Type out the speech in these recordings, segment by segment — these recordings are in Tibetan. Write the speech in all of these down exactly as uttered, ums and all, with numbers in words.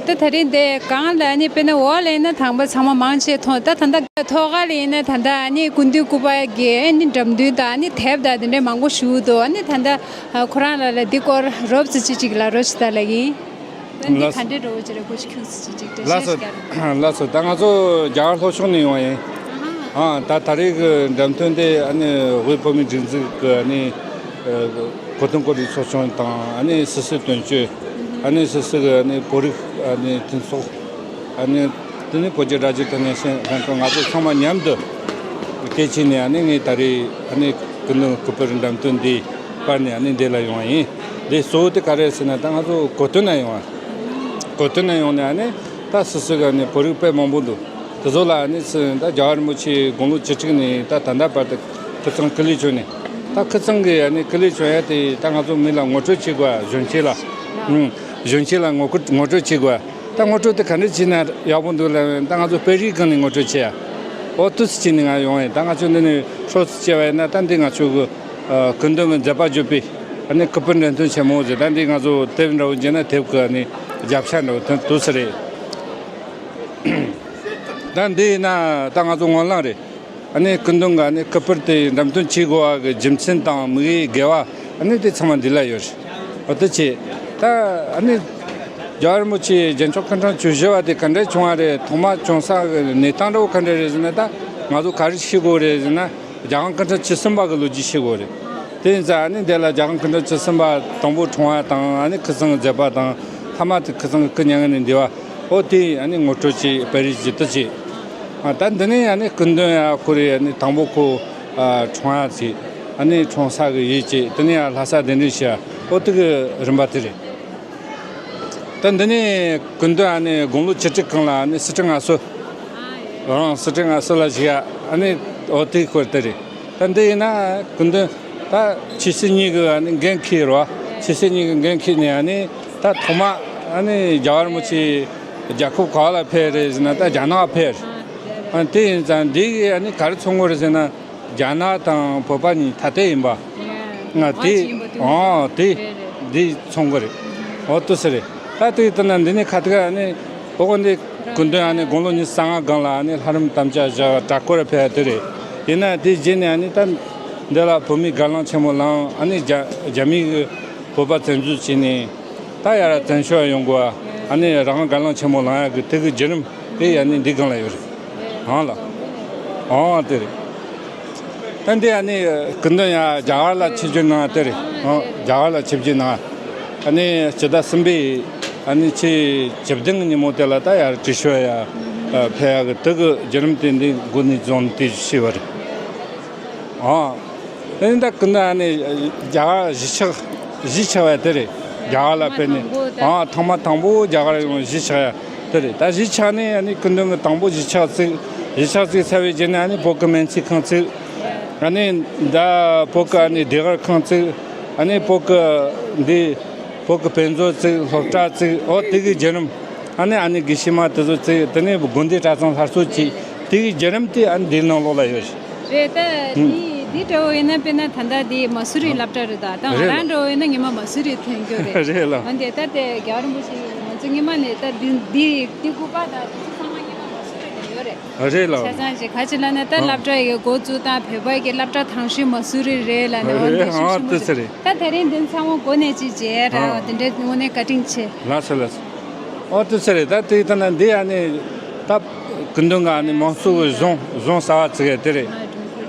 ད་དེ་རིང་འདི་སྒང་ལ་ནི་དཔེར་ན་འོག་ལ་ཡིན་ན་དང་པོ་ཚང་མ་མང་ཆེ་མཐོང་། ད་ད་ལྟ་ཐོག་ཁ་ལ་ཡིན་ན་ད་ལྟ་ནི་སྐུ་མདུན་སྐུ་པར་གྱི་ཨ་ནི་འགྲེམས་སྟོན་དང་ཨ་ནི་དེབ་དང་དེ་འདྲའི་མང་པོ་བཞུགས་འདུག། ཨ་ནི་ད་ལྟ་ཁོ་རང་ལ་ལ་འདི་སྐོར་རོབ་ཙམ་ཅིག་ཅིག་ལབ་རོགས་ཞེས་ད་ལབ་ཡིན། ད་འདི་ལགས། ག་འདྲའི་འགྲོ་བ་ཅི་རེད་གོ་ཅི་ཁྱུག་ཙམ་ཅིག་འགྲེལ་ལགས་བཤད་སོ། ཞིག་ག་རེད། ལགས་སོ། ད་ང་ཚོ་རྒྱ་གར་ལྷོ་ཕྱོགས་ནས་ཡོང་བ་ཡིན། ཨ་ད་ད་རེས་ཀྱི་འགྲེམས་སྟོན་དེ་ཨ་ནི་དབུས་བོད་མིའི་སྒྲིག་འཛུགས་ཀྱི་ཨ་ནི་གོ་སྟོན་སྐོར་གྱི་ཚོགས་ཆུང་དང་ཨ་ནི་སི་སི་དོན་གཅོད། ཨ་ནི་སི་སི་གི་ཨ་ནི་བོད་རིགས་ཨ་ནི་མཐུན་ཚོགས། ཨ་ནི་དེ་ནི་བོད་ཀྱི་སྒྲ་སྒྱུར་དང་ནན་ཤན་ལྷན་ཁང་ང་ཚོ་ཚང་མ་མཉམ་དུ་སྐད་ཆ་ནས་ཨ་ནི་ངས་ད་རེས་ཨ་ནི་སྐུ་མདུན་སྐུ་པར་འགྲེམས་སྟོན་འདི་པར་ནས་ཨ་ནི་འདི་ལ་ཡོང་བ་ཡིན། འདི་གཙོ་བོ་དེ་ག་རེ་ཟེར་ན་ད་ང་ཚོ་གོ་སྟོན་ན་ཡོང་བ། གོ་སྟོན་ན་ཡོང་ནས་ཨ་ནི་ད་སི་སི་གི་ཨ་ནི་བོད་རིགས་དཔེ་མང་པོ་འདུག། དེ་ཚོ་ལ་ཨ་ནི་སི་ད་རྒྱལ་བ་རིན་པོ་ཆེ་དགུང་ལོ་བཅུ་དྲུག་ནས་ད་ད་ལྟ་བར་དུ་ཁ་སང་ཀུ་ལེ་བྱོན་ནས། ད་ཁ་སང་གི་ཨ་ནི་ཀུ་ལེ་བྱོན་ཡ་དེ་ད་ང་ཚོ་མི་ལ་ངོ་སྤྲོད་བྱེད་དགོས། གཞོན་སྐྱེས་ལ། ཨུམ། གཞོན་སྐྱེས་ལ་ངོ་སྤྲོད་ངོ་སྤྲོད་བྱེད་དགོས། ད་ངོ་སྤྲོད་དེ་ག་འདྲ་བྱས་ན་ཡག་པོ་འདུག་ལབ་ན། ད་ང་ཚོ་དཔེ་རིས་སྒང་ནས་ངོ་སྤྲོད་བྱེད་ཡ། ཨོ་ཏུ་སི་བྱས་ནས་ང་ཡོང་ཡིན། ད་ང་ཚོ་འདི་ནས་ཧྲོ་སི་བྱས་པ་ཡིན་ན་ད་འདི་ང་ཚོ་གི་ཨ་སྐུ་མདུན་གི་མཛད་པ་བརྗོད་པའི་ཨ་ནི་སྐུ་པར་འགྲེམས་སྟོན་ཆེན་མོ་ཟེར། ད་འདི་ང་ཚོ་དེབ་འདྲ་བོ་མཇལ་ན་དེབ་གི་ཨ་ནི་རྒྱབ་ཤ་འདྲ་བོ་དེ་འདུག་ས་རེད། ད་འདི་ཡིན་ན་ད་ང་ཚོ་སྨོན་ལམ་རེད། ཨ་ནི་སྐུ་མདུན་གྱི་ཨ་ནི་སྐུ་པར་དེ་འགྲེམས་སྟོན་བྱེད་དགོས་པ་གི་རྒྱུ་མཚན་དང་དམིགས་ཡུལ་དགེ་བ་ཨ་ནི་དེ་ཚང་མ་འདི་ལ་ཡོད་རེད། འོ་དེ་བྱས། ད་ཨ་ནི་རྒྱལ་བ་རིན་པོ་ཆེ་རྒྱལ་མཆོག་སྐུ་ཕྲེང་བཅུ་བཞི་པ་དེ་ག་འདྲས་བྱུང་བ་རེད། ཐོག་མ་བྱུང་ས་གི་གནས་སྟངས་འདྲ་བོ་ག་འདྲས་རེད་ཟེར་ན། ད་ང་ཚོ་ག་རེ་ཤེས་དགོས་རེད་ཟེར་ན། རྒྱལ་དབང་སྐུ་ཕྲེང་བཅུ་གསུམ་པ་གི་ལོ་རྒྱུས་ཤེས་དགོས་རེད། དེ་ཡིན་ཙང་ཨ་ནི་འདི་ལ་རྒྱལ་དབང་སྐུ་ཕྲེང་བཅུ་གསུམ་པ་དང་པོ་འཁྲུངས་པ་དང་། ཨ་ནི་ཁ་སང་མཛད་པ་དང་། ཐ་མ་དེ་ཁ་སང་སྐུ་མྱ་ངན་ལས་འདས་པ། ཨོ་དེ་ཨ་ནི་ངོ་སྤྲོད་བྱས། དཔེ་རིས་ཅིག་ཏུ་བྱས། ཨ་ད་འདི་ནས་ཨ་ནི་སྐུ་མདུན་ཡ་ཁོ་རེ་ཨ་ནི་དང་པོ་ཁོ་ཨ་འཁྲུངས་ཡ་བྱས། ཨ་ནི་འཁྲུངས་ས་གི་ཡུལ་བྱས། དེ་ནས་ཡ་ལྷ་ས་གདན་འདྲེན་བྱས། ཨོ་དེ་གི་རིམ་པ་དེ་རེད། ད་འདི་ནས་སྐུ་མདུན་ཨ་ནི་དགུང་ལོ་བཅུ་དྲུག་སྒང་ལ་ཨ་ནི་སི་ཁྲོན་མངའ་གསོལ། རང་སི་ཁྲོན་མངའ་གསོལ་ལ་བཞུགས་ཡ། ཨ་ནི་འོ་དེའི་སྐོར་དེ་རེད། ད་འདི་ཡིན་ན་སྐུ་མདུན་ད་ཆོས་སྲིད་གཉིས་ཀྱི་ཨ་ནི་འགན་འཁྱེར་བ། ཆོས་སྲིད་གཉིས་ཀྱི་འགན་འཁྱེར་ནས་ཨ་ནི་ད་ཐོག་མ་ཨ་ནི་རྒྱལ་བ་རིན་པོ་ཆེ་རྒྱལ་ཁབ་ག་པ་ལ་ཕེབས་རེད་ཟེར་ན། ད་རྒྱ་ནག་ཕེབས། ཨ་དེ་ཡིན་ཙང་འདི་གི་ཨ་ནི་ག་རེ་མཚོན་གྱི་རེད་ཟེར་ན། རྒྱ་ནག་དང་བོད་པ་གཉིས་ཐ་དད་ཡིན་པ། ང་དེ་ཨང་དེ་འདི་མཚོན་གྱི་རེད། འོ་དེ་ཟེར་རེད། ད་དེ་ལྟ་ན་འདི་ནས་ཁ་ཐུག་ཨ་ནི་ཨོ་གོ་འདི་སྐུ་མདུན་ཨ་ནི་དགུང་ལོ་ཉི་ཤུ་རྩ་ལྔ་སྒང་ལ་ཨ་ནི་ལྷ་རམས་དམ་བཅའ་བཞག་གྲྭ་སྐོར་ཕེབས་དེ་རེད། ཡིན་ན་དེ་རྗེས་ནས་ཨ་ནི་ད་འདི་ལ་བོད་མིའི་སྒེར་ལངས་ཆེན་མོ་ལངས། ཨ་ནི་རྒྱ་རྒྱ་མི་གི་བོད་པ་བཙན་འཛུལ་བྱས་ནས། ད་ཡར་བཙན་བྱོལ་ཡོང་དགོས། ཨ་ནི་རང་སྒེར་ལངས་ཆེན་མོ་ལངས་ཡག་གི་དེ་གི་བརྒྱུད་རིམ་དེ་ཡ་ནི་འདི་སྒང་ལ་ཡོད་རེད། ཨང་ལ། ཨང་དེ་རེད། ད་འདི་ཨ་ནི་སྐུ་མདུན་ཡ་རྒྱ་གར་ལ་ཆིབས་བསྒྱུར་གནང་དེ་རེད། ཨང་རྒྱ་གར་ལ་ཆིབས་བསྒྱུར་གནང་། ཨ་ནི་སྤྱི་ཟླ་གསུམ་པའི་ཨ་ནི་ཚེས་བཅུ་བདུན་གི་ཉིན་མོ་དེ་ལ་ད་ཡར་ཀྲི་ཤོར་ཡ་ཕེབས་ཡག་གི་དེ་གི་བརྒྱུད་རིམ་དེ་འདི་འགོ་ནས་བཟུང་དེ་ཤེས་པ་རེད། ཨང་། དེ་ནི་ད་སྐུ་མདུན་ཨ་ནི་རྒྱ་གར་གཞིས་ཆགས་གཞིས་ཆགས་པ་དེ་རེད། རྒྱ་གར་ལ་ཕེབས་ནས། ཨང་ཐོག་མ་དང་པོ་རྒྱ་གར་ཡོང་གཞིས་ཆགས་ཡ་དེ་རེད། ད་གཞིས་ཆགས་ནས་ཨ་ནི་སྐུ་མདུན་གྱི་དང་པོ་གཞིས་ཆགས་བཙུགས། གཞིས་ཆགས་བཙུགས་ཚར་བའི་རྗེས་ནས་ཨ་ནི་བོད་ཀྱི་སྨན་རྩིས་ཁང་བཙུགས། ཨ་ནི་ད་བོད་ཀྱི་ཨ་ནི་ཟློས་གར་ཁང་བཙུགས། ཨ་ནི་བོད་ཀྱི་འདི་བོད་ཀྱི་དཔེ་མཛོད་བཙུགས། སློབ་གྲྭ་བཙུགས། ཨོ་དེ་གི་བརྒྱུད་རིམ། ཨ་ནི་ཨ་ནི་དགེ་བཤེས་མ་དེ་ཚོ་བཙུགས། དེ་ནས་དགོན་སྡེ་གྲྭ་ཚང་སླར་གསོ་བྱས། དེ་གི་བརྒྱུད་རིམ་དེ་ཨ་ནི་འདིའི་ནང་ལོགས་ལ་ཡོད་རེད། རེད། ད་ཨུམ། དེ་དེ་འདྲ་བོ་ཡིན་ན་དཔེར་ན་ད་ལྟ་དེ་མ་སུ་རི་སློབ་གྲྭ་རེད། ད་ད་ང་རེད་ལ། རང་འདྲ་བོ་ཡིན་ན་ཉི་མ་མ་སུ་རི་ཐོན་རྒྱུ་རེད། རེད་ལ། འོན་ཏེ་ད་དེ་རྒྱལ་བ་རིན་པོ་ཆེ་ང་ཚོ་སྔོན་མ་ནས་ད་འདི་འདི་འདི་སྐུ་པར་དང་དེ་ཚོ་ཚང་མ་སྔོན་མ་མ་སུ་རི་ནས་ཡོད་རེད། རེད་ལ། ཆ་ཚང་ཞིག་ག་ཅི་ལབ་ན་ད་ཨ་སློབ་གྲྭ་ཡི་འགོ་བཙུགས་སྟངས་བོད་པ་གི་སློབ་གྲྭ་དང་ཤོས་མ་སུ་རི་རེད་ལབ་ནས། འོན་ཏེ་རེད། ཤུགས་ཆེན་པོ་ཨ་དེ་ཚོ་རེད། ད་དེ་རིང་འདི་ཚང་མ་འགོ་ནས་ཅིག་མཇལ་ར། ཨ་དེ་འདྲའི་དངོས་གནས་བཀའ་དྲིན་ཆེ། ལགས་སོ་ལགས་སོ། ཨོ་དེ་ཚོ་རེད། ད་དེ་ལྟ་ན་འདི་ཨ་ནི་ད་སྐུ་མདུན་གྱི་ཨ་ནི་མང་གཙོ་གི་གཞུང་གཞུང་གསར་པ་བཙུགས་ཡ་དེ་རེད།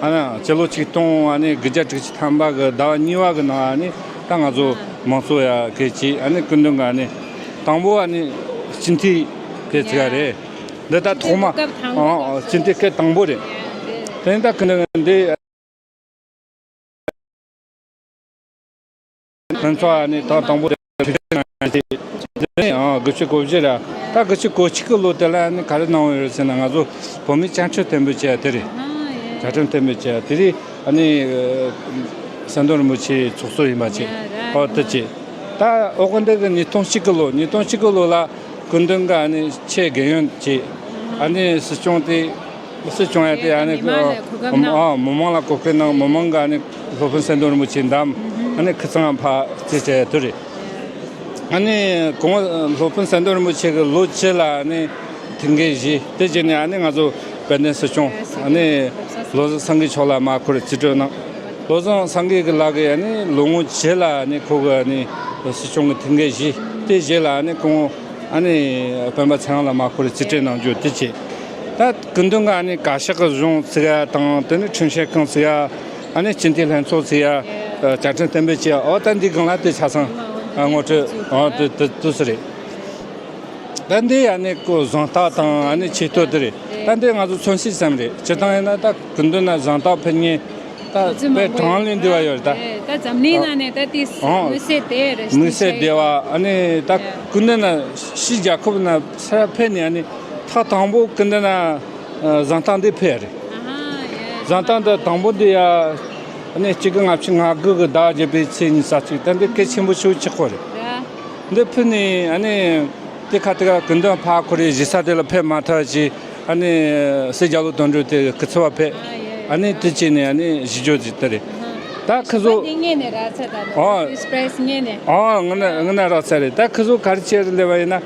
ཨ་ནི་སྤྱི་ལོ་ཆིག་སྟོང་ཨ་ནི་དགུ་བརྒྱ་དྲུག་ཅུ་ཐམ་པ་གི་ཟླ་བ་གཉིས་པ་གི་ནང་ཨ་ནི་ད་ང་ཚོ་མང་གཙོ་ཡ་གལ་ཆེ། ཨ་ནི་སྐུ་མདུན་གྱི་ཨ་ནི་དང་པོ་ཨ་ནི་སྤྱི་འཐུས་གལ་ཆེ་བ་རེད། འདི་ད་ཐོག་མ། སྤྱི་འཐུས་སྐབས་དང་པོ། ཨ་ཨ་སྤྱི་འཐུས་སྐབས་དང་པོ་རེད། དེ་ནི་ད་སྐུ་མདུན་འདི། ལྷན་ཚོགས་ཨ་ནི་ཐེངས་དང་པོ་དེ་ཕྱི་ནས་ཨ་དགུ་བཅུ་གོ་བཞི་ར། ད་དགུ་བཅུ་གོ་གཅིག་གི་ལོ་དེ་ལ་ཨ་ནི་ག་རེ་གནང་བ་ཡོད་ཟེར་ན། ང་ཚོ་བོད་མིའི་བཅའ་ཁྲིམས་གཏན་འབེབས་བྱས་དེ་རེད། བཅའ་ཁྲིམས་གཏན་འབེབས་བྱས་དེ་རེད། ཨ་ནི་ཨ་ཟམ་གདོང་རིན་པོ་ཆེའི་ཚོགས་གཙོ་ཡིན་པ་བྱས། ཨོ་དེ་བྱས། ད་ཨོ་གོ་འདི་གི་ཉིས་སྟོང་གཅིག་གི་ལོ། ཉིས་སྟོང་གཅིག་གི་ལོ་ལ་སྐུ་མདུན་གྱི་ཨ་ནི་ཆེད་རྒན་ཡོལ་བྱས། ཨ་ནི་སྲིད་སྐྱོང་དེ། སྲིད་སྐྱོང་ཡ་དེ་ཨ་ནི་མི་མང་ལ་གོ་སྐབས་གནང་། མི་མང་ལ་གོ་སྐབས་གནང་། མི་མང་གི་ཨ་ནི་སློབ་དཔོན་ཟམ་གདོང་རིན་པོ་ཆེ་འདམས། ཨ་ནི་ཁ་སང་ཕར་རྩིས་སྤྲད་དེ་རེད། ཨ་ནི་གོང་སློབ་དཔོན་གསེར་འདོན་རིན་པོ་ཆེ་གི་ལོ་བཅུ་ལ་ཨ་ནི་ཐུགས་འགན་བཞེས། དེ་རྗེས་ནས་ཨ་ནི་ང་ཚོ་དཔལ་ལྡན་སྲིད་སྐྱོང་ཨ་ནི་བློ་བཟང་སེང་གེ་མཆོག་ལ་མར་ཁོ་རང་རྩིས་སྤྲོད་གནང་། བློ་བཟང་སེང་གེ་གི་ལག་གི་ཨ་ནི་ལོ་ངོ་བཅུ་ལ་ཨ་ནི་ཁོ་གི་ཨ་ནི་སྲིད་སྐྱོང་གི་ཐུགས་འགན་བཞེས། དེ་རྗེས་ལ་ཨ་ནི་གོང་ཨ་ནི་སྤེན་པ་ཚེ་རིང་ལ་མར་ཁོ་རང་རྩིས་སྤྲོད་གནང་རྒྱུ་དེ་བྱས། ད་སྐུ་མདུན་གྱི་ཨ་ནི་བཀའ་ཤག་གི་གཞུང་བཙུགས་ཡ་དང་དེ་ནས་ཁྲིམས་བཤེར་ཁང་བཙུགས་ཡ། ཨ་ནི་སྤྱི་འཐུས་ལྷན་ཚོགས་བཙུགས་ཡ། བཅའ་ཁྲིམས་གཏན་འབེབས་བྱས་ཡ། འོ་ད་འདི་སྒང་ལ་དེ་ཆ་ཚང་ངོ་སྤྲོད་འོ་དེ་དེ་དུས་སུ་རེད། ད་འདི་ཨ་ནི་ཀོ་གཟེངས་རྟགས་དང་ཨ་ནི་ཆེ་བསྟོད་དེ་རེད། ད་འདི་ང་ཚོ་མཚོན་བྱེད་ཙམ་རེད། སྤྱིར་བཏང་ཡིན་ན་ད་སྐུ་མདུན་ན་གཟེངས་རྟགས་ཕུལ་མཁན་ད་དཔེ་གྲངས་ལས་འདས་པ་ཡོད་རེད་ད། ད་འཛམ་གླིང་ནང་ནས་ད་དེ་ཨང་། མི་སེར་དེ་རེད། མི་སེར་སྡེ་བ་ཨ་ནི་ད་ཡ། སྐུ་མདུན་ན་ཕྱིའི་རྒྱལ་ཁབ་ན་ས་ཕེབས་ནས་ཨ་ནི་ཐག་དང་པོ་སྐུ་མདུན་ན་གཟེངས་རྟགས་འདི་ཕུལ་ཡ་རེད། ཨ་ཧ་ཡ། གཟེངས་རྟགས་འདི་དང་པོ་འདི་ཡ་ཨ་ནི་གཅིག་དགུ་ལྔ་བཅུ་ང་དགུ་གི་ཟླ་བརྒྱད་པའི་ཚེས་ཉི་ཤུ་རྩ་གཅིག་ད་འདི་གལ་ཆེན་པོ་ཤོས་གཅིག་ཁོ་རེད། འདི་ཕུལ་ནས་ཨ་ནི་དེ་ཁ་དེ་ག་སྐུ་མདུན་ཕ་ཁོ་རེ་གཞིས་ས་དེ་ལ་ཕེབས་མ་ཐག་ཅིག་ཨ་ནི་སྲས་རྒྱ་ལོ་དོན་གྲུབ་དེ་སྐུ་ཚབ་བ་ཕེབས། ཨ་ནི་དེ་བྱས་ནས་ཨ་ནི་བཞུགས་རྒྱུ་ཅིག་དེ་རེད། ད་ཁི་ཚོ་འདི་ངེས་ནས་རག་ཚད་ད་ཨོ། ནོ་སི་པྲེ་སི་ངེས་ནས། ཨོ་ང་ན་ང་ན་རག་ཚད་རེད། ད་ཁི་ཚོ་ག་རེ་བྱས་རེད་ལབ་པ་ཡིན་ན།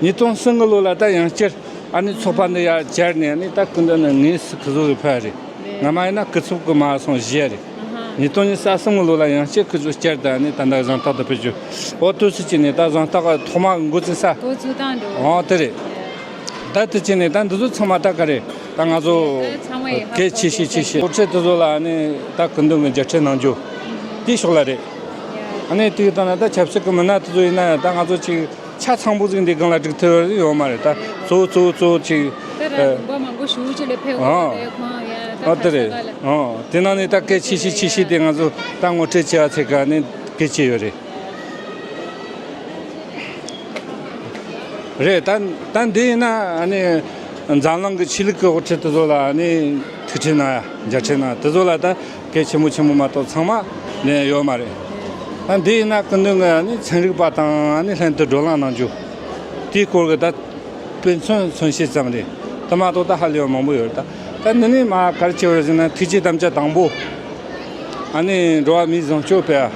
ཉིས་སྟོང་གསུམ་གི་ལོ་ལ་ད་ཡང་བསྐྱར་ཨ་ནི་ཚོགས་པ་འདི་ཡར་བཅར་ནས་ཨ་ནི་ད་སྐུ་མདུན་ནས་ངེས་སུ་ཁི་ཚོ་གི་ཕེབས་རེད། ང་མ་ཡིན་ན་སྐུ་ཚབ་གི་མ་སོང་བཞེས་རེད། ཉིས་སྟོང་ཉི་ཤུ་རྩ་གསུམ་གི་ལོ་ལ་ཡང་བསྐྱར་ཁོ་ཚོ་བསྐྱར་དུ་ནི་ད་ལྟ་གཟེངས་རྟགས་དུ་ཕུལ་རྒྱུ། འོ་དུས་སུ་ཅི་ནས་ད་གཟེངས་རྟགས་ཐོག་མ་འགོ་བཙུགས་ས། འགོ་བཙུགས་སྟངས་འགྲོ། འོ་དེ་རེད། ད་དུ་ཅི་ནས་ད་འདི་ཚོ་ཚང་མ་ད་ག་རེད། ད་ང་ཚོ་ད་ཚང་མ་ཡི་ཧ་གོ་གལ་ཆེ་ཤོས་ཆེ་ཤོས་སྐོར་ཆེ་དེ་ཚོ་ལ་ནི་ད་སྐུ་མདུན་གྱི་མཇལ་འཕྲད་གནང་རྒྱུ་དེའི་ཕྱོགས་ལ་རེད། ཨ་ནི་དེ་ད་ན་ད་ཆབ་སྲིད་ཀྱི་མི་སྣ་དེ་ཚོ་ཡིན་ན་ཡང་ད་ང་ཚོ་ཅིག་ཆ་ཚང་པོ་ཟིག་འདི་སྒང་ལ་འགྲིག་ཐུབ་ཡོད་མ་རེད། ད་གཙོ་བོ་གཙོ་བོ་གཙོ་བོ་ཅིག་ད་ར་ཨ་ལུང་པ་མང་པོ་ཞུ་ཅི་ལས་ཕེབས་ཨོ། འོ་རེད་ཁོང་ཡ་ད་ཨོ་དེ་རེད། ཁ་ས་ག་ལ། ཨོ་དེ་ནང་ནས་ད་སྐད་ཆེ་ཤོས་ཆེ་ཤོས་དེ་ང་ཚོ་ད་ངོ་སྤྲོད་བྱེད་ཡ་ཚེ་ག་ནས་སྐད་ཆེ་ཡོད་རེད། རེད། ད་ད་འདི་ཡིན་ན་ཨ་ནི་འཛམ་གླིང་གི་ཆོས་ལུགས་ཀྱི་དབུ་ཁྲིད་དེ་ཚོ་ལ་ཨ་ནི་ཐུག་འཕྲད་གནང་ཡ་མཇལ་འཕྲད་གནང་ཡ་དེ་ཚོ་ལ་ད་གལ་ཆེན་པོ་ཆེན་པོ་མ་གཏོགས་ཚང་མ་ལེན་ཡོད་མ་རེད། ད་འདི་ཡིན་ན་སྐུ་མདུན་གྱི་ཨ་ནི་ཚན་རིག་པ་དང་ཨ་ནི་ལྷན་དུ་བགྲོ་གླེང་གནང་རྒྱུ་དེའི་སྐོར་གྱི་ད་དཔེ་མཚོན་མཚོན་བྱེད་ཙམ་རེད། ད་མ་གཏོགས་ད་ཧ་ལས་པ་མང་པོ་ཡོད་རེད། ད་ད་འདི་ནས་མ་ག་རེ་བྱེད་པ་རེད་ཟེར་ན་ཐུགས་བསྐྱེད་དམ་བཅའ་དང་པོ། ཨ་ནི་འགྲོ་བ་མིའི་བཟང་སྤྱོད་སྤེལ་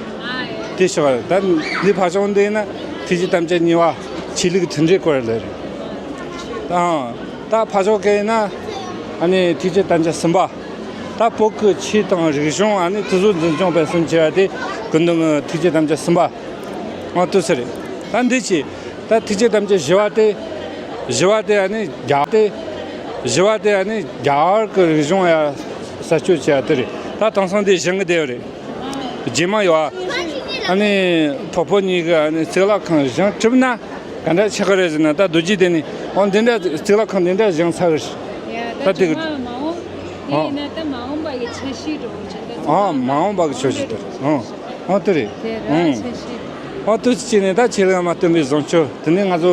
བ། དེ་ཞིག་རེད། ད་འདི་ཕར་ཕྱོགས་འདི་ན་ཐུགས་བསྐྱེད་དམ་བཅའ་གཉིས་པ་ཆོས་ལུགས་མཐུན་སྒྲིལ་སྐོར་ལ་རེད། ཨང་། ད་ཕར་ཕྱོགས་གན་ན་ཨ་ནི་ཐུགས་བསྐྱེད་དམ་བཅའ་གསུམ་པ། ད་བོད་ཀྱི་ཆོས་དང་རིག་གཞུང་ཨ་ནི་དེ་ཚོ་འཛིན་སྐྱོང་སྤེལ་གསུམ་བྱེད་པ་དེ་སྐུ་མདུན་གྱི་ཐུགས་བསྐྱེད་དམ་བཅའ་གསུམ་པ། ཨང་དུ་ཟེར་རེད། ད་འདི་ཆེ། ད་ཐུགས་བསྐྱེད་དམ་བཅའ་བཞི་པ་དེ། བཞི་པ་དེ་ཨ་ནི་རྒྱ་དེ། བཞི་པ་དེ་ཨ་ནི་རྒྱ་གར་གྱི་རིག་གཞུང་ཡ་གསར་གཏོད་བྱས་པ་དེ་རེད། ད་དེང་སང་དེ་བཞེངས་གི་བསྡད་ཡོད་རེད། རྗེས་མ་ཡོད་ཨ། ཨ་ནི་བོད་པ་གཉིས་ཀྱི་ཨ་ནི་གཙུག་ལག་ཁང་བཞེངས་གྲུབ་ན་ག་འདྲ་ཆགས་ཀྱི་རེད་ཟེར་ན། ད་རྡོ་རྗེ་གདན་ནས་འོ་འདི་འདྲ་གཙུག་ལག་ཁང་འདི་འདྲ་བཞེངས་ཚར་གི་རེད། ད་དེ་གི་མ་འོངས་ཨ། ཡིན་ན་ད་མ་འོངས་པ་གི་འཆར་གཞི་འགྲོ་གི་ད། ཨ་མ་འོངས་པ་གི་འཆར་གཞི་དེ་རེད། ཨ་དེ་རེད། དེ་ར་ཨ་འཆར་གཞི། ཨ་དེ་ཅི་ནས་ད་ཆོས་ལུགས་མ་བསྟུན་པའི་བཟང་སྤྱོད་དེ་ནས་ང་ཚོ་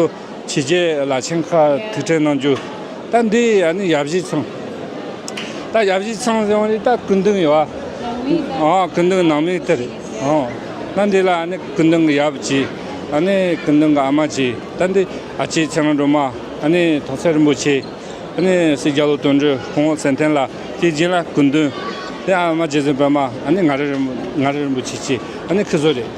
ཕྱི་རྒྱལ་བླ་ཆེན་ཁག་ཐུག་འཕྲད་གནང་རྒྱུ། ད་འདི་ཨ་ནི་ཡབ་གཞིས་ཚང་། ད་ཡབ་གཞིས་ཚང་ཟེར་བ་ནི་ད་སྐུ་མདུན་ཡོད་ཨ། ཨ་སྐུ་མདུན་ནང་མི་དེ་རེད། ཨ་ད་འདི་ལ་ཨ་ནི་སྐུ་མདུན་གྱི་ཡབ་གཅིག་ཨ་ནི་སྐུ་མདུན་གྱི་ཨ་མ་གཅིག་ད་འདི་ཨ་ཅེ་ཚེ་རིང་སྒྲོལ་མ། ཨ་ནི་ཐོག་ཚད་རིན་པོ་ཆེ། ཨ་ནི་སྲས་རྒྱ་ལོ་དོན་གྲུབ། ཁོང་སེམས་བརྟན་ལ། དེ་རྗེས་ལ་སྐུ་མདུན། དེ་ཨ་མ་རྗེ་བཙུན་པད་མ། ཨ་ནི་ང་ར་རིན་ང་ར་རིན་པོ་ཆེ་གཅིག་ཨ་ནི་ཁི་ཚོ་རེད།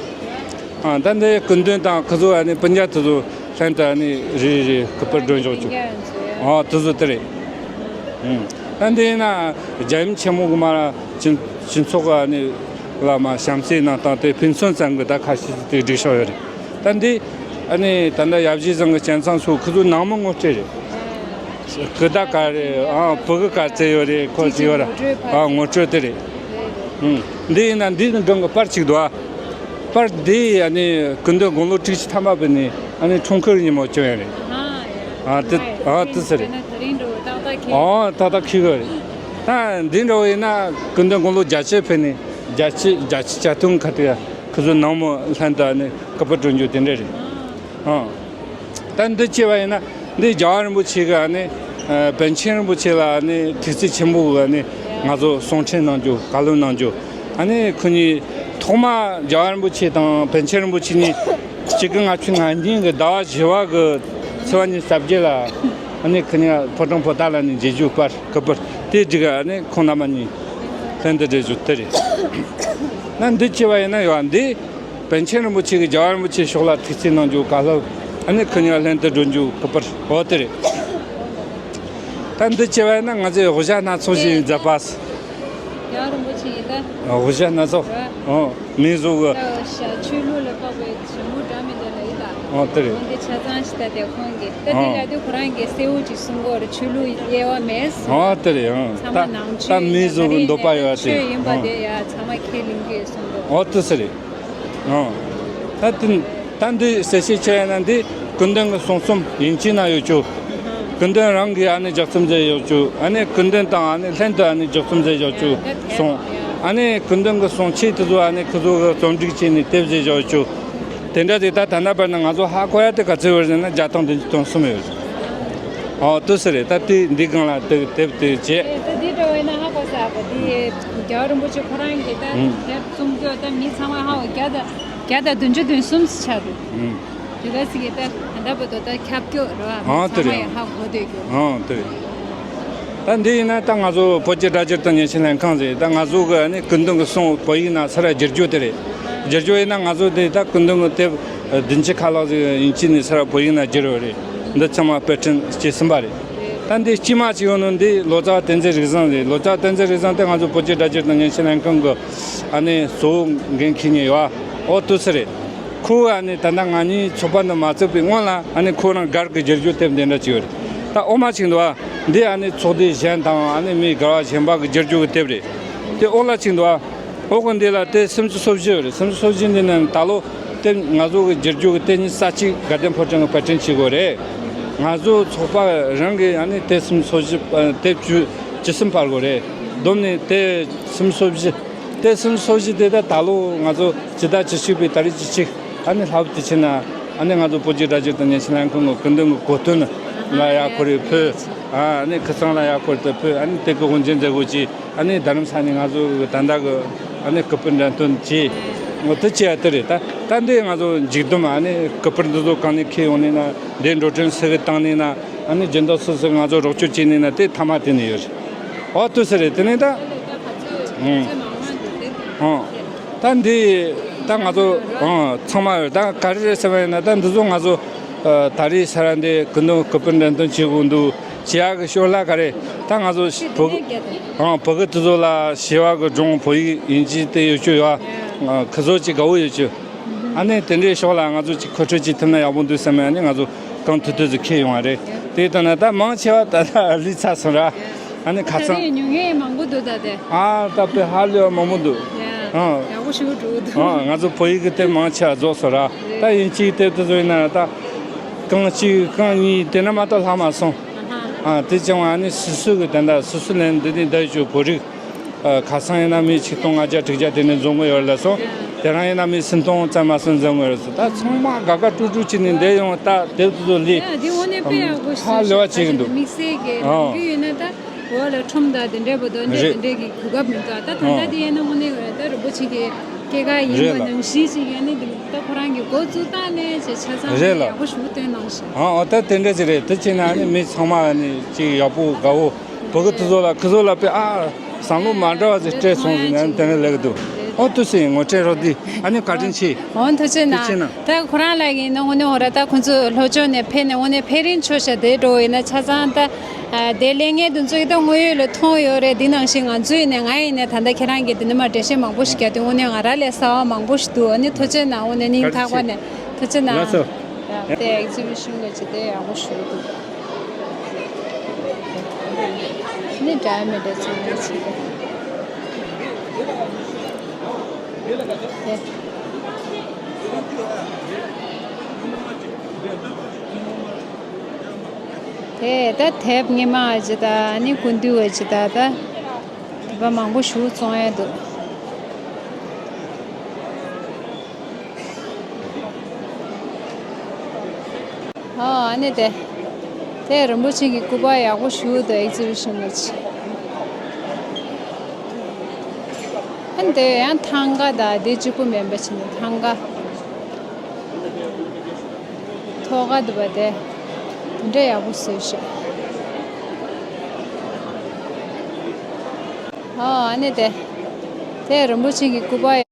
ཨ་ད་འདི་སྐུ་མདུན་དང་ཁི་ཚོ་ཨ་ནི་སྤུན་ཀྱག་དེ་ཚོ་ལྷན་དུ་ཨ་ནི་རེ་རེ་རེ་སྐུ་པར་སྒྲོན་འཇོག་བྱུང་། ཨ་དེ་ཚོ་དེ་རེད། ཨུམ། ད་འདི་ཡིན་ན་རྒྱལ་ཡུམ་ཆེན་མོ་གི་མ་སྤྱི་སྤྱི་ཚོགས་ཀྱི་ཨ་ནི་བླ་མ་བྱམས་བརྩེའི་གནང་སྟངས་དེ་ཕུན་སུམ་ཚོགས་གི་ད་ཁ་ཤས་ཤིག་དེ་སྒྲིག་ཤོག་ཡོད་རེད། ད་འདི་ཨ་ནི་ད་ལྟ་ཡབ་གཞིས་ཚང་གི་བསྐྱངས་ཚང་ཚོ་ཁོ་ཚོ་ནང་མི་ངོ་སྤྲོད་རེད། སྐུ་ཟླ་ག་རེ་ཨ་བུ་གུ་ག་ཚད་ཡོད་རེད། ཁོ་ཚོ་ཡོད་ར་ཨ་ངོ་སྤྲོད་དེ་རེད། ཨུམ། འདི་ཡིན་ན་འདི་ནི་སྒང་གི་པར་གཅིག་འདུག་ཨ། པར་འདི་ཨ་ནི་སྐུ་མདུན་དགུང་ལོ་དྲུག་ཅུ་ཐམ་པ་བུད་ནས་ཨ་ནི་འཁྲུངས་སྐར་ཉིན་མོ་བྱུང་ཡོད་རེད། ཨ་དེ་ཨ་དེ་ཚོ་རེད། ཨོ་ཏག་ཏག་ཁེལ་གི་རེད། ད་འདི་འདྲ་བོ་ཡིན་ན་སྐུ་མདུན་དགུང་ལོ་བརྒྱད་ཅུ་ཕེབས་ནས་བརྒྱད་ཅུ་བརྒྱད་ཅུ་གྱ་སྟོང་ཁ་ཐུག་ཁོ་ཚོ་ནང་མི་ལྷན་དུ་ཨ་ནི་སྐུ་པར་སྒྲོན་རྒྱུ་དེ་འདྲ་རེད། ཨང་། ད་འདི་བྱས་པ་ཡིན་ན་འདི་རྒྱལ་བ་རིན་པོ་ཆེ་གི་ཨ་ནི་ཨ་པཎ་ཆེན་རིན་པོ་ཆེ་ལ་ཨ་ནི་ཐུགས་བརྩེ་ཆེན་པོ་གི་ཨ་ནི་ང་ཚོ་གསུང་འཕྲིན་གནང་རྒྱུ། བཀའ་སློབ་གནང་རྒྱུ། ཨ་ནི་ཁོ་གཉིས་ཐོག་མ་རྒྱལ་བ་རིན་པོ་ཆེ་དང་པཎ་ཆེན་རིན་པོ་ཆེ་གཉིས་གཅིག་དགུ་ལྔ་བཅུ་ང་གཉིས་ཀྱི་ཟླ་བ་བཞི་པ་གི་ཚེས་པ་ཉི་ཤུ་རྩ་བརྒྱད་ལ་ཨ་ནི་ཁོ་གཉིས་ཕོ་བྲང་པོ་ཏཱ་ལ་ནས་མཇལ་རྒྱུ་པར་སྐུ་པར་དེ་འགྲིག་ཨ་ནི་ཁོང་རྣམ་པ་གཉིས་ལྷན་དུ་འགྲོ་རྒྱུ་དེ་རེད། ན་འདི་བྱས་པ་ཡིན་ན་ཡོད་འདི། པཎ་ཆེན་རིན་པོ་ཆེ་གིས་རྒྱལ་བ་རིན་པོ་ཆེ་ཕྱོགས་ལ་ཐུགས་བརྩེ་གནང་རྒྱུ་ག་ལྷག་ཨ་ནི་ཁོ་གཉིས་ལྷན་དུ་འགྲོ་རྒྱུ་སྐུ་པར་འོ་དེ་རེད། ད་འདི་བྱས་པ་ཡིན་ན་ང་ཚོས་དབུ་ཞྭ་སྣ་ཚོགས་ཤིག་མཛད་པ། རྒྱལ་བ་རིན་པོ་ཆེ་ཡིན་ད། དབུ་ཞྭ་སྣ་ཚོགས། རེད། ཨོ། མིང་བཟོ་གི། ད་ཆོས་ལུགས་ལ་དཔག་པའི་ཞྭ་མོ་འདྲ་མི་འདྲ་ལ་ཡིན་ད། ཨོ་དེ་རེད། འོ་འདི་ཆ་ཚང་ཞིག་ད་དེ་ཁོང་གིས་ད་དེ་ལ་དེ་ཁོ་རང་གིས་གསལ་བོ་ཅིག་གསུང་གི་ཡོད་རེད། ཆོས་ལུགས་དབྱེ་བ་མེད་གསུང་། ཨོ་དེ་རེད། ཨང་། ཚང་མ་ད་ནང་ད་ཆོས་མིང་ཡིན་བཟོ་གི་འདོད་པ་ཡོད་པ་དེ། ཆོས་ཡིན་པ་ཨང་། དེ་ཡ་ཚང་མ་ཁས་ལེན་གི་ཡོད་གསུང་གི། ཨོ་དེ་སུ་རེད། ཨང་། ད་དེ་ད་འདི་གསལ་བཤད་བྱས་ན་འདི་སྐུ་མདུན་གྱི་གསུང་རྩོམ་དབྱིན་ཇི་ན་ཡོད་རྒྱུ། སྐུ་མདུན་རང་གིས་ཨ་ནི་ལྗགས་རྩོམ་མཛད་ཡོད་རྒྱུ། ཨ་ནི་སྐུ་མདུན་དང་ཨ་ནི་ལྷན་དུ་ཨ་ནི་ལྗགས་རྩོམ་མཛད་ཡོད་རྒྱུ་གསུངས། ཨ་ནི་སྐུ་མདུན་གྱི་གསུང་ཆོས་དེ་ཚོ་ཨ་ནི་ཁོ་ཚོ་གིས་རྩོམ་སྒྲིག་བྱས་ནས་དེབ་བཟོས་ཡོད་རྒྱུ། དེ་འདྲ་དེ་ད་ད་ལྟ་བར་ན་ང་ཚོ་ཧ་གོ་ཡ་དེ་ག་ཚོད་ཡོད་ཟེར་ན་བརྒྱ་སྟོང་བདུན་ཅུ་དོན་གསུམ་ཡོད། ཨོ་དེ་སུ་རེད། ད་དེ་འདི་སྒང་ལ་དེ་དེབ་དེ་བྱས། ཨེ་ད་འདི་འདྲ་བས་ན་ཧ་གོ་ས་ཨ་པ་འདི་རྒྱལ་བ་རིན་པོ་ཆེ་ཁོ་རང་གིས་ད་ཨང་། དེབ་རྩོམ་རྒྱུ་ད་མི་ཚང་མ་ཧ་གོ་བརྒྱ་དང་བརྒྱ་དང་བདུན་ཅུ་དོན་གསུམ་ཆགས་འདུག་ཨང་། དེ་ག་ཟིག་གི་ད་ད་ལྟ་བར་དུ་ད་ཁྱབ་སྐྱོ་རེད་བ། ཨང་། དེ་ཚང་མ་རེད། ཡང་ཧ་གོ་བསྡད་རྒྱུ། ཨང་། དེ་རེད། ད་འདི་ཡིན་ན་ད་ང་ཚོ་བོད་ཀྱི་སྒྲ་སྒྱུར་དང་ཉན་ཞིབ་ལྷན་ཁང་ཟེར། ད་ང་ཚོ་གི་ཨ་ནི་སྐུ་མདུན་གྱི་གསུང་བོད་ཡིག་ནང་ཚུར་བསྒྱུར་རྒྱུ་དེ་རེད། བསྒྱུར་རྒྱུ་ཡིན་ན་ང་ཚོ་དེ་ད་སྐུ་མདུན་གྱི་དེབ་བདུན་ཅུ་ཁ་ལྷག་ཟིག་དབྱིན་ཇི་ནས་ཚུར་བོད་ཡིག་ནང་བསྒྱུར་བ་རེད། འདི་ཚང་མ་དཔར་སྐྲུན་བྱས་ཟིན་པ་རེད། ད་འདི་དཀྱུས་མ་ཅིག་ཡོད་ནོ་འདི་ལོ་ཙཱ་བསྟན་འཛིན་རིག་བཟང་རེད། ལོ་ཙཱ་བསྟན་འཛིན་རིག་བཟང་དེ་ང་ཚོ་བོད་ཀྱི་སྒྲ་སྒྱུར་དང་ཉན་ཞིབ་ལྷན་ཁང་གི་ཨ་ནི་གཙོ་བོ་འགན་འཁྱེར་མཁན་ཡོད་ཨ། ཨོ་དེ་སུ་རེད། ཁོ་ཨ་ནི་ད་ལྟ་ང་གཉིས་ཚོགས་པ་འདི་མ་བཙུགས་པའི་སྔོན་ལ་ཨ་ནི་ཁོ་རང་སྒེར་གྱི་བསྒྱུར་རྒྱུ་དེབ་འདི་འདྲ་ཅིག་ཡོད་རེད། ད་འོ་མ་ཅིག་འདུག་ཨ། འདི་ཨ་ནི་ཚོགས་སྡེ་གཞན་དང་ཨ་ནི་མི་སྒེར་བ་གཞན་པ་གི་བསྒྱུར་རྒྱུ་གི་དེབ་རེད། དེ་འོག་ལ་ཅིག་འདུག་ཨ། འོག་གི་འདི་ལ་དེབ་སུམ་ཅུ་སོ་བཞི་ཡོད་རེད། སུམ་ཅུ་སོ་བཞི་འདི་ནང་ད་ལོ་དེབ་ང་ཚོ་གི་བསྒྱུར་རྒྱུ་གི་དེབ་ཉི་ཤུ་རྩ་གཅིག་དགའ་ལྡན་ཕོ་བྲང་གི་པར་སྐྲུན་བྱེད་དགོས་རེད། ང་ཚོ་ཚོགས་པ་རང་གི་ཨ་ནི་དེབ་སུམ་ཅུ་སོ་བཞི་དེབ་བཅུ་བཅུ་གསུམ་པར་དགོས་རེད། བསྡོམས་ནས་དེབ་སུམ་ཅུ་སོ་བཞི། དེབ་སུམ་ཅུ་སོ་བཞི་དེ་ད་ད་ལོ་ང་ཚོ་སྤྱི་ཟླ་བཅུ་གཅིག་པའི་ཏ་རིག་བཅུ་གཅིག་ཨ་ནི་ལྷག་པར་དུ་ཕྱིན་ན་ཨ་ནི་ང་ཚོ་བོད་ཀྱི་སྒྲ་སྒྱུར་དང་ཉན་ཞིབ་ལྷན་ཁང་གི་སྐུ་མདུན་གྱི་གོ་སྟོན་ལ་ཡར་སྐོར་རེ་ཕུལ། ཨ་ནི་ཁ་སང་ལ་ཡར་སྐོར་དུ་ཕུལ། ཨ་ནི་དེ་གི་དབུ་འབྱེད་མཛད་སྒོ་བྱས། ཨ་ནི་རྡ་རམ་ས་ནས་ང་ཚོ་གི་ད་ལྟ་གི་ཨ་ནི་སྐུ་པར་འགྲེམས་སྟོན་བྱས། འོ་དེ་བྱས་ཡ་དེ་རེད། ད་ད་འདི་ང་ཚོ་མཇུག་བསྡོམས་ཨ་ནི་སྐུ་པར་འདི་ཚོ་གང་ནས་འཁྱེར་ཡོང་ནས་ན་འདི་འགྲོ་གྲོན་སུ་གིས་བཏང་ནས་ན་ཨ་ནི་སྦྱིན་བདག་སུ་སུ་ང་ཚོ་རོགས་སྐྱོར་བྱས་ནས་ན་དེ་མཐའ་མ་དེ་ནས་ཡོད་རེད། ཨོ་དེ་སུ་རེད། དེ་ནས་ད། ཨང་། ཨང་། ད་འདི་ད་ང་ཚོ་ཨང་ཚང་མ་ཡོད། ད་ག་རེ་རེད་ཟེར་བ་ཡིན་ན་ད་འདི་ཚོ་ང་ཚོ་ཨ་ད་རེས་ས་ར་འདི་སྐུ་མདུན་སྐུ་པར་འགྲེམས་སྟོན་བྱེད་དགོས་འདུག་བྱེད་ཡག་གི་ཤོག་ལྷེ་ག་རེ་ད་ང་ཚོ་བོད་ཨང་བོད་གི་དེ་ཚོ་ལ་བྱེས་པ་གི་སྒྲུང་བོད་ཡིག་དབྱིན་ཇི་དེ་ཡོད་རྒྱུ་ཡོད། ཁོ་ཚོ་ཅིག་དགའ་བོ་ཡོད་རྒྱུ། ཨ་ནི་དེ་འདྲའི་ཕྱོགས་ལ་ང་ཚོ་ཅིག་མཁོ་སྤྲོད་ཅིག་ཐུབ་ན་ཡག་པོ་འདུག་བསམ་ཡ་ནི་ང་ཚོ་གང་ཐུབ་ཐུབ་ཙམ་འཁྱེར་ཡོང་བ་རེད། དེ་ལྟར་ན་ད་མང་ཆེ་བ་ད་ལྟ་ལུས་ཚར་སོང་ར། ཨ་ནི་ཁ་ད་སང་རེད་ཉོ་མཁན་མང་པོ་འདུག་ད་དེ། ཨ་ད་དཔེ་ཧ་ལས་པ་མང་པོ་འདུག་ཡ། ཨ་ཡག་པོ་ཞེ་པོ་འགྲོ་གི་འདུག་ཨ་ང་ཚོ་བོད་ཡིག་གི་དེབ་མང་ཆེ་བ་རྫོགས་སོང་ར། ད་དབྱིན་ཇིའི་དེབ་དེ་ཚོ་ཡིན་ན་ད་རྐང་གཅིག་རྐང་གཉིས་དེ་ན་མ་གཏོགས་ལྷག་མ་སོང་། ཨ་ཧ། ཨ་དེ་བྱུང་བ་ནི་སུ་སུ་གི་དེ་འདྲ་སུ་སུ་ལན་འདི་ནི་འདི་ཞུ་བོད་རིགས། ཨ་ཁ་སང་ཡིན་ན་མི་ཆིག་སྟོང་ལྔ་བརྒྱ་དྲུག་བརྒྱ་དེ་ནས་འཛོམས་གི་ཡོད་ལ་སོང་། དེ་རིང་ཡིན་ན་མི་སུམ་སྟོང་ཙམ་མ་ཟིན་འཛོམས་གི་ཡོད་ལ་སོང་། ད་ཚང་མ་དགའ་དགའ་སྤྲོ་སྤྲོ་བྱས་ནས་འདིར་ཡོང་། ད་དེབ་དེ་ཚོ་ལས། ཡ་དེ་དངོས་གནས་དཔེ་ཡག་པོ་ཞིག་ཧ་ལས་པ་བྱེད་ཀྱི་འདུག་དམིགས་བསལ་གྱི་ཨ་ནམ་རྒྱུན་ཡོད་ན་ད་འོག་ལ་ཁྲོམ་དང་དེ་འདྲའི་བར་དུ་འདྲ་རེད། དེ་འདྲའི་གི་གོ་སྐབས་མི་འདུག་ད་ད་ལྟ་ཨ་དེ་ཡིན་ན་དངོས་གནས་ད་རིན་པོ་ཆེ་གི་སྐྱེས་སྐར་ཡིན་རེད་པ་ལ། ནང་བཞིན་ཞིག་ཡོད་ནི་འདི་ད་ཁོ་རང་གི་འགོ་བཙུགས་སྟངས་ནས་བྱས་ཆ་ཚང་རེད་ལ། ཡག་པོ་ཞིག་སྟོན་གནང་ཞིང་། ཨ་ཨ་ད་དེ་འདྲ་ཅིག་རེད། དེ་བྱས་ན་ཨ་ནི་མི་ཚང་མ་ཨ་ནི་ཅིག་ཡག་པོ་དགའ་བོ་བོད་གི་དེ་ཚོ་ལ་ཁོ་ཚོ་ལ་དཔེ་ཨ། བསམ་བློ་མ་འདྲ་བ་ཞིག་སྤྲད་སོང་ཟེར་ནས་དེ་ནས་ལེགས་འདུག་ཨོ་ཐུགས་སྲས་ངོ་སྤྲོད་རོགས་དུས་ཨ་ནི་བཀའ་དྲིན་ཆེ། འོ་ཐུགས་རྗེ་ཆེ་གནང་། ཐུགས་རྗེ་གནང་། ད་ཁོ་རང་ལ་ཡིན་ན་དངོས་གནས་འོ་ར་ད་ཁོ་ཚོ་ལྷོ་ཕྱོགས་ནས་ཕེབས་ནས་དངོས་གནས་ཕེབས་རིམ་ཆོག་ཤ་དེ་འགྲོ་ཡིན་ན་ཆ་ཚང་ད་དེ་ལས་ངན་དུ་ཚོ་ཡི་ད་དངོས་ཡོད་ལ་མཐོང་ཡོད་རེད། འདི་ནང་བཞིན་ང་ཚོ་ཡིན་ནས་ང་ཡིན་ནས་ད་ལྟ་ཁྱེད་རང་གིས་འདི་ནས་མ་འགྲེལ་བཤད་མང་པོ་ཞིག་བརྒྱབ་དུས་དངོས་གནས་ང་རང་ལས་གསར་བ་མང་པོ་ཞིག་འདུག་ཨ་ནི་ཐུགས་རྗེ་གནང་། དངོས་གནས་སྙིང་ཐག་པ་ནས་ཐུགས་རྗེ་གནང་། ལགས་སོ། དེ་ཨེག་ཛི་བི་ཤན་ག་ཅིག་དེ་ཡག་པོ་ཞིག་འདུག་ནི་འདྲ་མི་འདྲ་ཚོ་ནི་ཆེ་གི། དེ་ད་དེབ་སྔོན་མ་ཨ་ཅི་ད་ནི་སྐུ་མདུན་ཨ་ཅི་ད་ད་བ་མང་པོ་ཞིག་བཙོང་ཡ་འདུག་ཨ་ནི་དེ། དེ་རིན་པོ་ཆེ་གི་སྐུ་པར་ཡག་པོ་ཞིག་འདུག་ཨེག་ཛི་བི་ཤན་ལ་ཆེ། ཨ་ནི་དེ་ཡང་ཐང་ག་དང་དེ་གཅིག་པུ་མིན་པ་ཆེ་ནི་ཐང་ག་ཐོག་ག་འདུག་པ་དེ། དེ་འདྲ་ཡག་པོ་བཟོས་ཤག་ཨ་ནི་དེ། དེ་རིན་པོ་ཆེ་གི་སྐུ་པར།